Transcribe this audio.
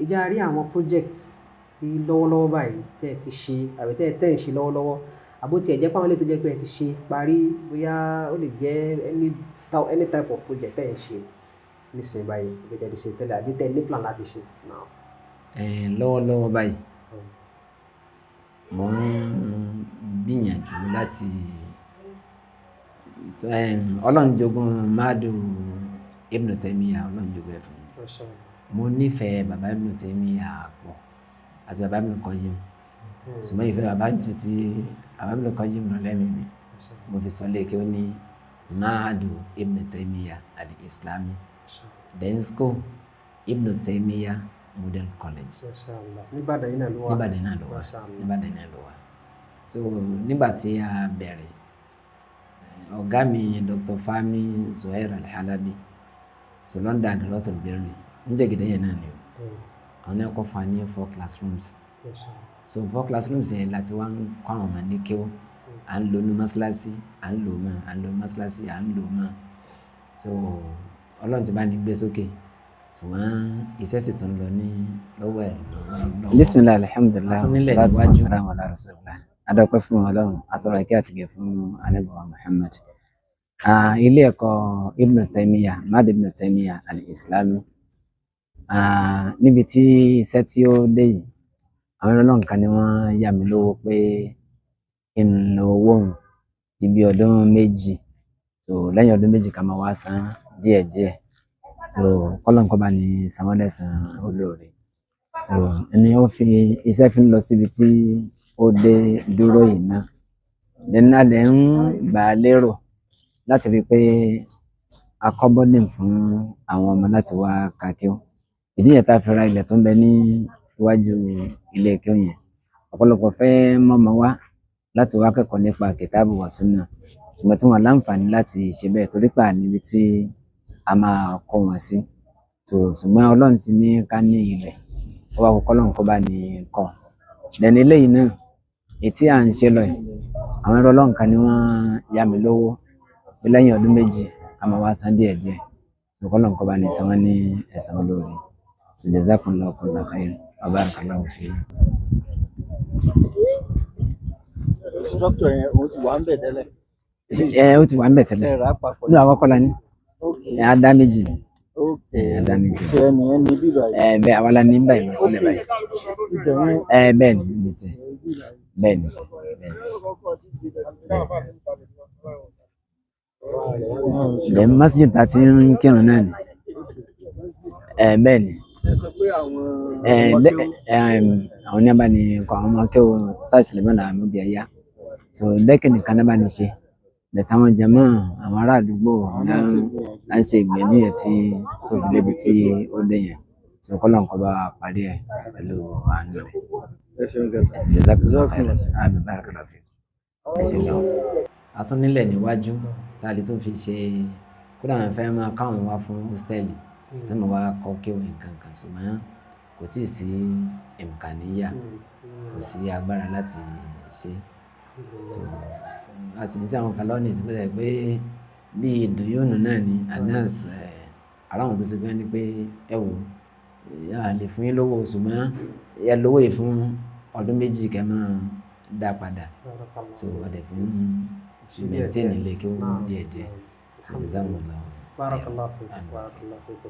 Ìjà rí àwọn project tí lọ́wọ́lọ́wọ́ báyìí tẹ́ ẹ ti ṣe àbí tẹ́ ẹ ń ṣe lọ́wọ́lọ́wọ́, àbó tiẹ̀ jẹ́ pé àwọn ilé tó jẹ́ pé ẹ ti ṣe parí, bóyá ó lè jẹ́ any type of project tẹ́ ẹ ń ṣe nísìnyí báyìí, àbí tẹ́ ẹ ti ṣe tẹ́lẹ̀, àbí tẹ́ ẹ ní plan láti ṣe now. Lọ́wọ́lọ́wọ́ báyìí, mo ń gbìyànjú láti Ọlọ́run jogún Madu Ibn Taymiyyah, Ọlọ́run jogún ẹ̀ fún mi. Masha Allah. Mo nífẹ̀ẹ́ bàbá Ibn Taymiyyah pọ̀ àti bàbá Ibn Qayyim, ṣùgbọ́n ìfẹ́ bàbá ju ti bàbá Ibn Qayyim lọ lẹ́mìí mi. Masha Allah. Mo fi sọ lé kí ó ní Madu Ibn Taymiyyah al-Islami. Masha Allah. Then school, Ibn Taymiyyah Model College. Masha Allah. Níbàdàn yìí náà ló wà. Níbàdàn náà ló wà. Masha Allah. Níbàdàn náà ló wà. So nígbà tí a bẹ̀rẹ̀, ọ̀gá mi Dr. Fahmi Zuhair Al-Halabi, so London Grossel Berry níjẹ̀gẹ̀dẹ̀ yẹn náà ni o. Àwọn náà kọ́ fún wa ní four classrooms. Masha Allah. So four classrooms yẹn láti wá ń kọ́ àwọn ọmọ ní kéwọ́. À ń lò ní mọ́ṣáláṣí, à ń lò mọ́, à ń lò mọ́ṣáláṣí, à ń lò mọ́. So Ọlọ́run ti bá ní gbé sókè, ṣùgbọ́n iṣẹ́ sì tún lọ ní lọ́wọ́ ẹ̀ lọ́wọ́. Bisimilahi, alhamdulilah, A tún nílẹ̀ salatu níwájú. wa salamu ala rasulillah. Adọ́pẹ́ fún Ọlọ́run, atọ́rọ ìkẹ́ àtìgẹ̀ fún Ànábì wa Muhammad. Ilé ẹ̀kọ́ Ibn Taymiyyah, Mad Ibn Taymiyyah al-Islami, níbi tí iṣẹ́ tí ó dé yìí, àwọn Ọlọ́run kan ni wọ́n yá mi lówó pé kí n lo owó òun di bí ọdún 2. So lẹ́yìn ọdún 2, ká máa wá san díẹ̀díẹ̀. So kọ́lọ́n kọ́ bá ní san wọ́n lẹ́san olóore. So ẹni ó fi iṣẹ́ fi ń lọ síbi tí ó dé dúró yìí náà. Then a dẹ̀ ń gbà á lérò láti rí i pé a kọ́ boarding fún àwọn ọmọ láti wá ka kéwú. Ìdí yẹn tá a fi ra ilẹ̀ tó ń bẹ ní iwájú ilé kéwú yẹn. Ọ̀pọ̀lọpọ̀ fẹ́ mọ́mọ wá láti wá kẹ́kọ̀ọ́ nípa kìtàbù wa sunnah, ṣùgbọ́n tí wọ́n láǹfààní láti ṣe bẹ́ẹ̀ torí pé à níbi tí a máa kọ́ wọn sí. So ṣùgbọ́n Ọlọ́run ti ní ká ní ilẹ̀, ó wá kó kọ́lọ́run kó bá ní kọ́. Then eléyìí náà, èyí tí à ń ṣe lọ yìí, àwọn ẹrú Ọlọ́run kan ni wọ́n yá mi lówó pé lẹ́yìn ọdún 2, ká máa wá san díẹ̀díẹ̀. So kọ́lọ́run kó bá ní san wọ́n ní ẹ̀san olóore. So jazakumullahu kulla khair wa barakallahu fi. Structure yẹn, òun ti wà ń bẹ̀ tẹ́lẹ̀? Ẹ ó ti wà ń bẹ̀ tẹ́lẹ̀. Ẹ rà á papọ̀? Ní àwọn kọ́lá ní. Ẹ á dá méjì. Ẹ á dá méjì. Ṣe ẹni yẹn ní bíbá yìí? Ẹ bẹ́ẹ̀, àwa la ní báyìí lọ sílẹ̀ báyìí. Ibẹ̀ yẹn? Ẹ bẹ́ẹ̀ ni, ní tiẹ̀. Bẹ́ẹ̀ ni, bẹ́ẹ̀ ni. Then masjid tá a ti ń kírun náà ni. Ẹ bẹ́ẹ̀ ni. Ẹ sọ pé àwọn Ẹ ọmọ kéwú. Ẹ àwọn ní abáni kọ àwọn ọmọ akéwò Ustaz Suleiman Amúbíyá. So lẹ́kìn nìkan náà bá ní ṣe. Bẹ̀tẹ̀ àwọn jàmáà, àwọn ará àdúgbò náà ń ṣe ìgbìyànjú yẹn tí tó fi débi tí ó dé yẹn. So kọ́lọ́n kó bá wa parí ẹ̀ pẹ̀lú àánú rẹ̀. Ẹ ṣeun gẹ̀ẹ́sà. Ẹ̀sìn jazakumullahu khairan. Àmín, barakallahu fi. Ẹ ṣeun gan. A tún nílẹ̀ níwájú tá a lè tún fi ṣe kódà àwọn fẹ́ máa káwọn wá fún hostel tí mo wá kọ́ kéwì nǹkan kan, ṣùgbọ́n kò tíì sí ìmùkàníyà, kò sí agbára láti ṣe. So a sì ní sí àwọn kan lọ́nà ìsìnkú pé bí ìdùnyónù náà ni anas ara àwọn tó ti gbẹ́ ni pé ẹ wò a lè fún yín lówó, ṣùgbọ́n ẹ lówó yìí fún ọdún 2 kẹ́ máa dá padà. So ọdẹ fi ń ṣe maintain ilé kí ó díẹ̀díẹ̀. So jazakumullahu. Barakallahu fikum. Barakallahu fikum.